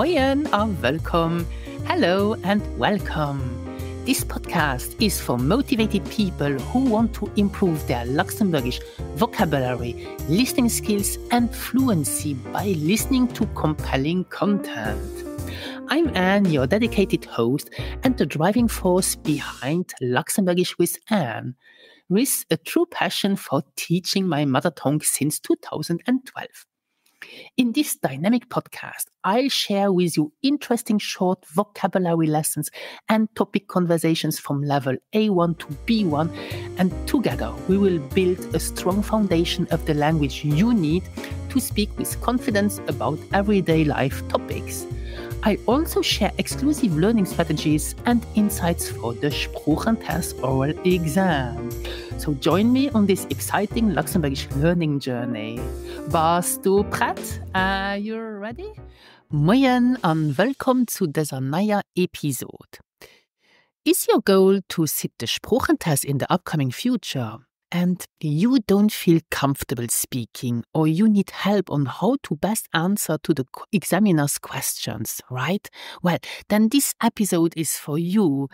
Moien a wëllkomm! Hello and welcome! This podcast is for motivated people who want to improve their Luxembourgish vocabulary, listening skills and fluency by listening to compelling content. I'm Anne, your dedicated host and the driving force behind Luxembourgish with Anne, with a true passion for teaching my mother tongue since 2012. In this dynamic podcast, I'll share with you interesting short vocabulary lessons and topic conversations from level A1 to B1, and together we will build a strong foundation of the language you need to speak with confidence about everyday life topics. I also share exclusive learning strategies and insights for the Sproochentest oral exam. So join me on this exciting Luxembourgish learning journey. Bass du prett? Are you ready? Moien an wëllkomm zu dëser neier Episod. Is your goal to sit the Sproochentest in the upcoming future? and you don't feel comfortable speaking or you need help on how to best answer to the examiner's questions, right? Well, then this episode is for you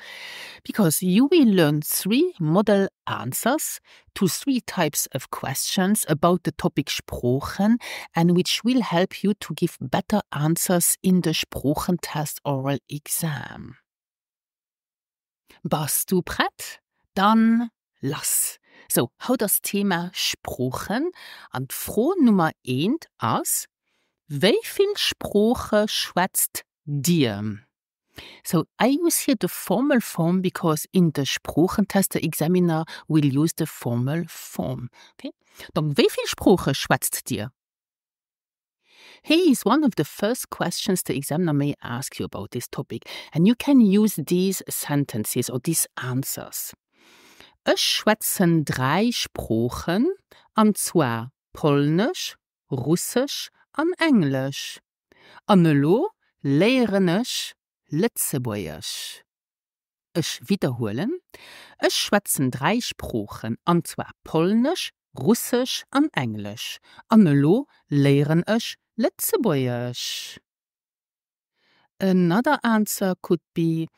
because you will learn three model answers to three types of questions about the topic Sproochen and which will help you to give better answers in the Sproochentest oral exam. Bass du prett? Dann lass! Sou, haut ass d'Thema Sproochen an d'Fro Nummer eent ass, Wéi vill Sprooche schwätzt Dir? So, I use here the formal form because in the Sproochentest the examiner will use the formal form. Okay? Donc, wéi vill Sprooche schwätzt Dir? Here is one of the first questions the examiner may ask you about this topic, and you can use these sentences or these answers. Ech schwätzen 3 Sproochen, an zwar Polnesch, Russesch an Englesch. An elo léieren ech Lëtzebuergesch. Ech widderhuelen, Ech schwätzen 3 Sproochen, an zwar Polnesch, Russesch an Englesch. An elo léieren ech Lëtzebuergesch. Another answer could be,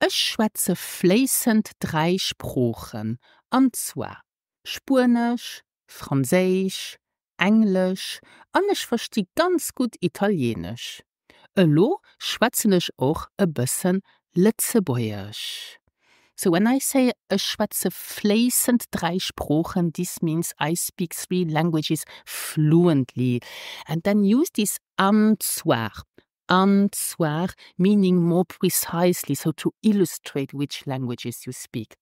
Ech schwätze fléissend 3 Sproochen, an zwar Spuenesch, Franséisch, Englesch an ech versti ganz gutt Italieenesch. Elo schwätzen ech och e bëssen Lëtzebuergesch. So when I say ech schwätze fléissend 3 Sproochen, this means I speak three languages fluently. And then use this an zwar, an zwar meaning more precisely, so to illustrate which languages you speak.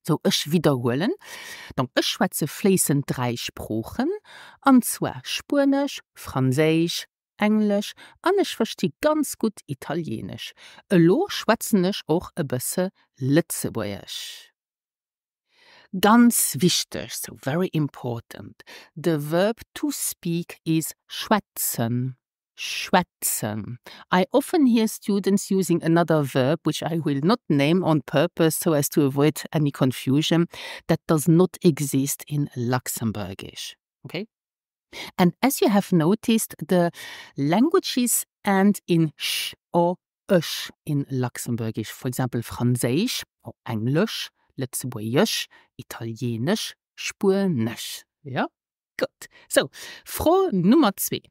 Sou, ech widderhuelen, donc ech schwätze fléissend 3 Sproochen, an zwar Spuenesch, Franséisch, Englesch an ech versti ganz gutt Italieenesch. Elo schwätzen ech och e bësse Lëtzebuergesch. Ganz wichteg, so very important, the verb to speak is schwätzen. Schwätzen. I often hear students using another verb, which I will not name on purpose so as to avoid any confusion, that does not exist in Luxembourgish. Okay? And as you have noticed, the languages end in sch or ech in Luxembourgish. For example, Franséisch or Englesch, Lëtzebuergesch, Italieenesch, Spuenesch. Ja? Gutt. Sou, Fro Nummer zwee.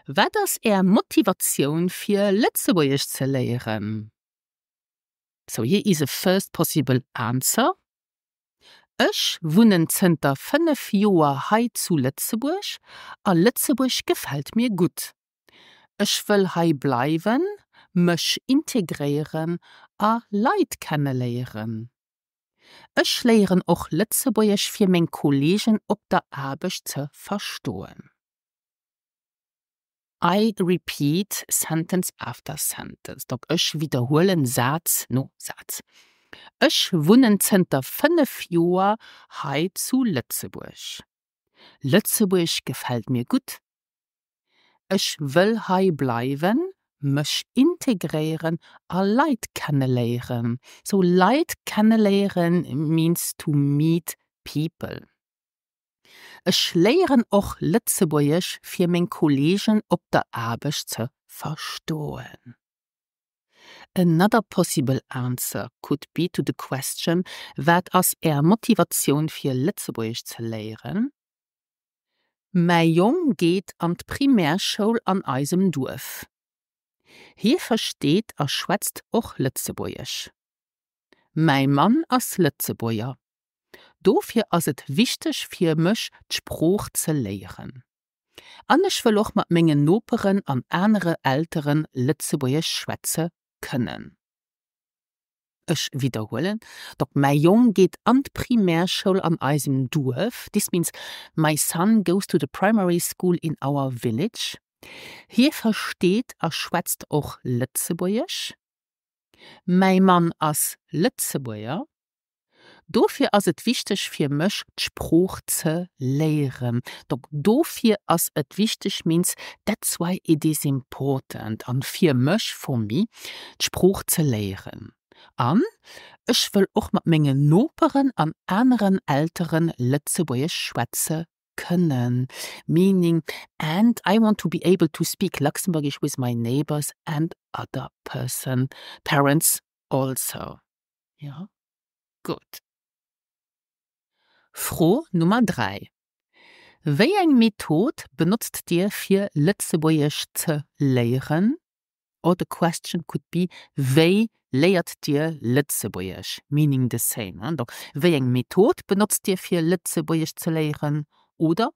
Wat ass Är Motivatioun fir Lëtzebuergesch ze léieren? So here is a first possible answer, Ech wunnen zënter 5 Joer hei zu Lëtzebuerg a Lëtzebuerg gefält mir gutt. Ech wëll hei bleiwen, mech integréieren a Leit kenneléieren. Ech léieren och Lëtzebuergesch fir meng Kolleegen op der Aarbecht ze verstoen. I repeat sentence after sentence, donc ech widderhuelen Saz no Saz. Ech wunnen zënter 5 Joer hei zu Lëtzebuerg. Lëtzebuerg gefält mir gutt. Ech wëll hei bleiwen, mech integréieren a Leit kenneléieren. So Leit kenneléieren means to meet people. Ech léieren och Lëtzebuergesch fir meng Kolleegen op der Aarbecht ze. verstoen. Another possible answer could be to the question Wat ass Är Motivatioun fir Lëtzebuergesch ze léieren? Mäi Jong geet an d'Primärschoul an eisem Duerf. Hie versteet a schwätzt och Lëtzebuergesch. Mäi Mann ass Lëtzebuerger. Dofir ass et wichteg fir mech d'Sprooch ze léieren. An ech wëll och mat mengen Noperen an anere Eltere Lëtzebuergesch schwätze kënnen. Ech widderhuelen, donc mäi Jong geet an d'Primärschoul an eisem Duerf, this means my son goes to the primary school in our village. Hie versteet a schwätzt och Lëtzebuergesch. Mäi Mann ass Lëtzebuerger. Dofir ass et wichteg fir mech d'Sprooch ze léieren. Donc dofir ass et wichteg means that's why it is important an fir mech, for me, d'Sprooch ze léieren. An ech wëll och mat mengen Noperen an aneren Eltere Lëtzebuergesch schwätze kënnen, meaning and I want to be able to speak Luxembourgish with my neighbors and other person, parents also. Jo, gutt. Fro Nummer 3, Wéi eng Method benotzt Dir fir Lëtzebuergesch ze léieren? Or the question could be, Wéi léiert Dir Lëtzebuergesch? Meaning the same. Donc, wéi eng Method benotzt Dir fir Lëtzebuergesch ze léieren? Oder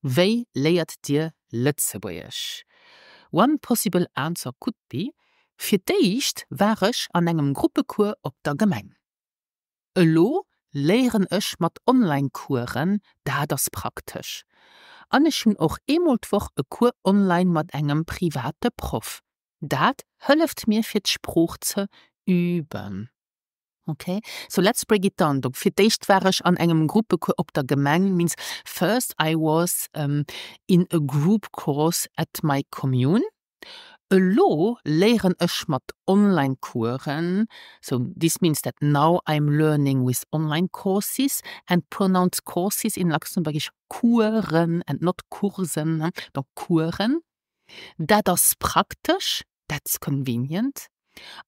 wéi léiert Dir Lëtzebuergesch? One possible answer could be, Fir d'éischt war ech an engem Gruppecours op der Gemeng. Elo léieren ech mat Online-Coursen, dat ass praktesch. An ech hunn och eemol d'Woch e Cours online mat engem private Proff. Dat hëlleft mir fir d'Sprooch ze üben. Ok, so let's break it down. Donc fir d'éischt war ech an engem Gruppecours op der Gemeng means first I was in a group course at my commune. Elo léieren ech mat Online-Coursen, so this means that now I'm learning with online courses and pronounce courses in Luxembourgish Coursen and not Coursen, donc Coursen. Dat ass praktesch, that's convenient.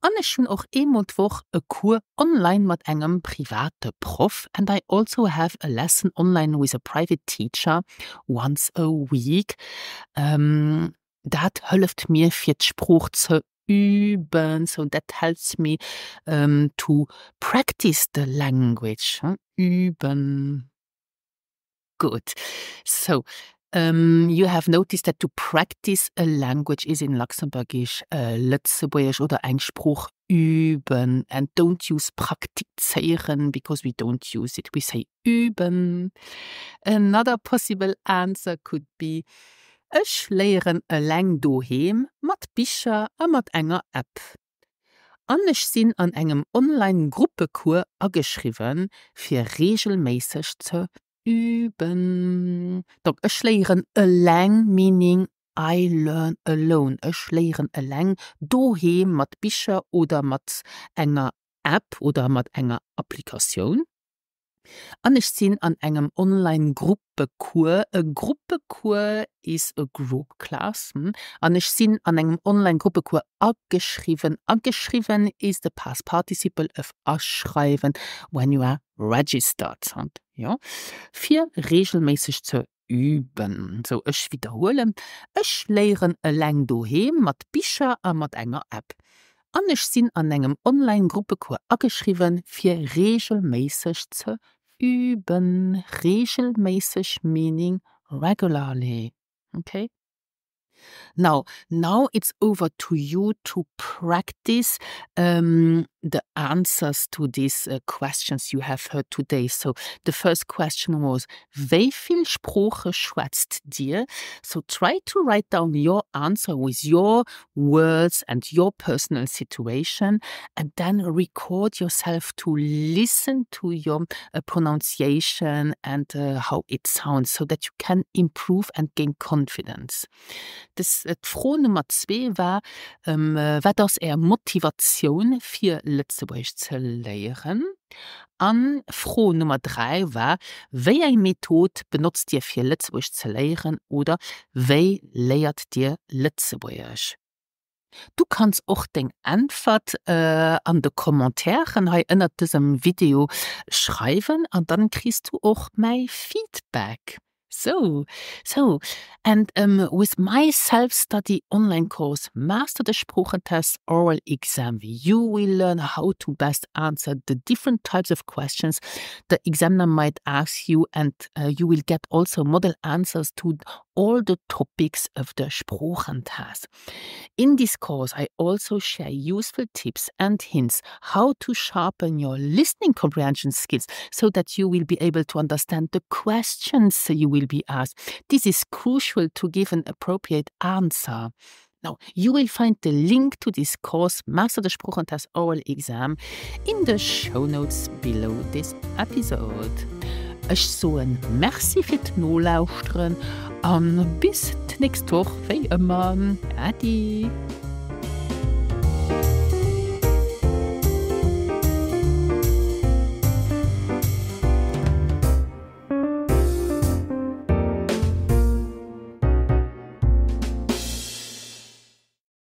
An ech hunn och eemol d'Woch e Cours online mat engem private Proff and I also have a lesson online with a private teacher once a week. Dat hëlleft mir fir d'Sprooch ze üben, so that helps me to practice the language, üben. Gutt. So, you have noticed that to practice a language is in Luxembourgish Lëtzebuergesch oder eng Sprooch üben and don't use praktizéieren because we don't use it, we say üben. Another possible answer could be Ech léieren eleng doheem mat Bicher a mat enger App. An ech sinn an engem Online-Gruppecours ageschriwwen, fir reegelméisseg ze üben. Donc ech léieren eleng meaning I learn alone, ech léieren eleng doheem mat Bicher oder mat enger App oder mat enger Applikatioun. An ech sinn an engem Online-Gruppecours, e Gruppecours is a group class, an ech sinn an engem Online-Gruppecours ageschriwwen, ageschriwwen is the past participle of aschreiwen, when you are registered, jo, fir reegelméisseg ze üben. Sou, ech widderhuelen, Ech léieren eleng doheem mat Bicher a mat enger App. An ech sinn an engem Online-Gruppecours ageschriwwen, fir reegelméisseg ze üben. Reegelméisseg meaning regularly, okay? Now, now it's over to you to practice the answers to these questions you have heard today. So the first question was, Wéi vill Sprooche schwätzt Dir? So try to write down your answer with your words and your personal situation and then record yourself to listen to your pronunciation and how it sounds so that you can improve and gain confidence. D'Fro Nummer zwee war, Wat ass Är Motivatioun fir Lëtzebuergesch ze léieren? An Fro Nummer 3 war, Wéi eng Method benotzt Dir fir Lëtzebuergesch ze léieren oder wéi léiert Dir Lëtzebuergesch? Du kanns och deng Äntwert an de Commentairen hei ënnert dësem Video schreiwen an dann kriss du och mäi Feedback. So, so and um, with my self-study online course Master the Sproochentest Oral Exam, you will learn how to best answer the different types of questions the examiner might ask you and uh, you will get also model answers to all the topics of the Sproochentest. In this course, I also share useful tips and hints how to sharpen your listening comprehension skills so that you will be able to understand the questions you will be asked. This is crucial to give an appropriate answer. Now, you will find the link to this course, Master the Sproochentest Oral Exam, in the show notes below this episode. Ech soen Merci fir d'Nolauschteren an bis d'nächst Woch wéi ëmmer. Äddi!